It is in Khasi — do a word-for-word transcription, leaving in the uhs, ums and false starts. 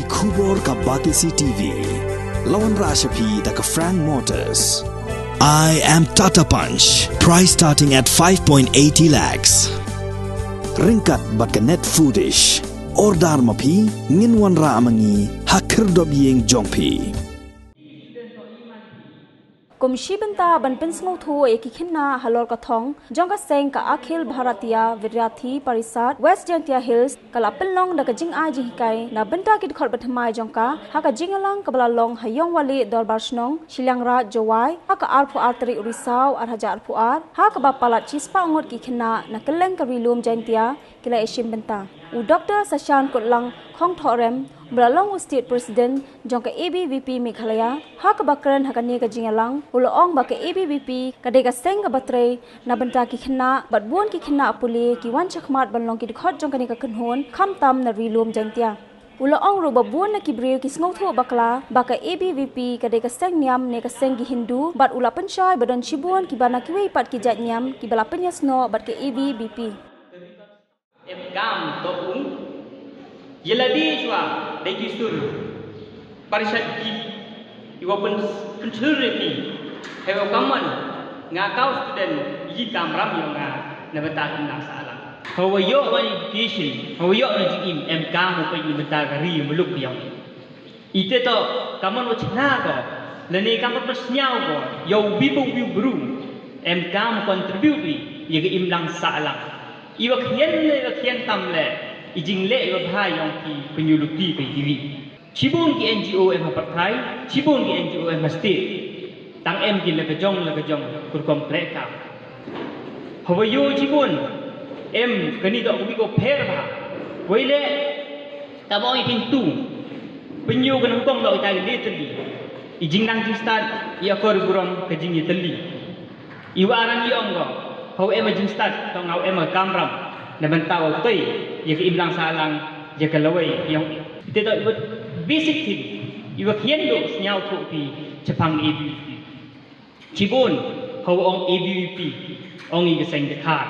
Khubor ka Batesi T V. La wanrah sha phi da ka Frank Motors. I am Tata Punch. Price starting at five point eighty lakhs. Ryngkat bad ka Net Foodish. Order ma phi, ngin wanrah ma ngi ha khyrdop ïing jong phi. Kum shi bynta ban pynsngewthuh ïa ki khynnah halor ka thong jong ka seng ka Akhil Bharatiya Vidyarthi Parishad West Jaintia Hills, ka la pynlong da ka jingai jinghikai na bynta ki dkhot bathymmai jong ka ha ka jingïalang kaba la long ha Ïongwali Dorbar Shnong, Shiliangraj, Jowai, ha ka arphew ar tarik u Risaw ar hajar arphew ar, ha kaba palat shispah ngut ki khynnah na kylleng ka Ri Lum Jaintia ki la ïashim bynta. U Doktor Sashan Kutlang Khongthohrem, ba la long u State President jong ka A B V P Meghalaya, ha kaba kren ha kane ka jingïalang, u la ong ba ka A B V P ka dei ka seng kaba trei na bynta ki khynnah, bad bun ki khynnah pule ki wan shakhmat ban long ki dkhot jong kane ka kynhun, khamtam na Ri Lum Jaintia. U la ong ruh ba bun na ki briew ki sngewthuh bakla ba ka A B V P ka dei ka seng niam ne ka seng ki Hindu, bad u la pynshai ba don shibun kiba na kiwei pat ki jait niam kiba la pynïasnoh bad ka A B V P. Em kam to u. Ïa lade shuwa dei ki sur. Parishad ki iwa pyn pynsur ïa ki. Hewa kaman nga kau student yi kamram ïa nga na bynta ki nang sahlang. Hawa ïoh ma education, hawa ïoh na jingim, em kam u peit na bynta ka ri muluk ïong. Ite to, kaman wa chna ko, lane kaman wa sñiaw ko, yow bibu biu bru, em kam contribute wi, ya ka imlang sahlang. Iwa khian le, iwa khian tam le, i jingle iwa bha yong ki penyuluti pe kiwi. Chibun ki N G O em ha pathai, chibun ki N G O em ha state. Tang em ki la ka jong, la ka jong, kurkom kre kam. Hawa yo chibun, em kani dok kubi ko pher bha. Wai le, Taba ong i pyntu. Pynïoh ka nongkong da utai ka dei tylli. I jingnang jingstad, i akor burom ka jingïatylli. I wa arang i ong ko. Hau em a jingstad, to ngau em a kamram. Na bynta wa utei, ya ka imlang sahlang, ya ka lawei, ya ite to i wa basic thing. I wa khian do sñiaw thok pi, chapang i bi. Chibun, hau ong A B V P, ong i ka seng ka khar.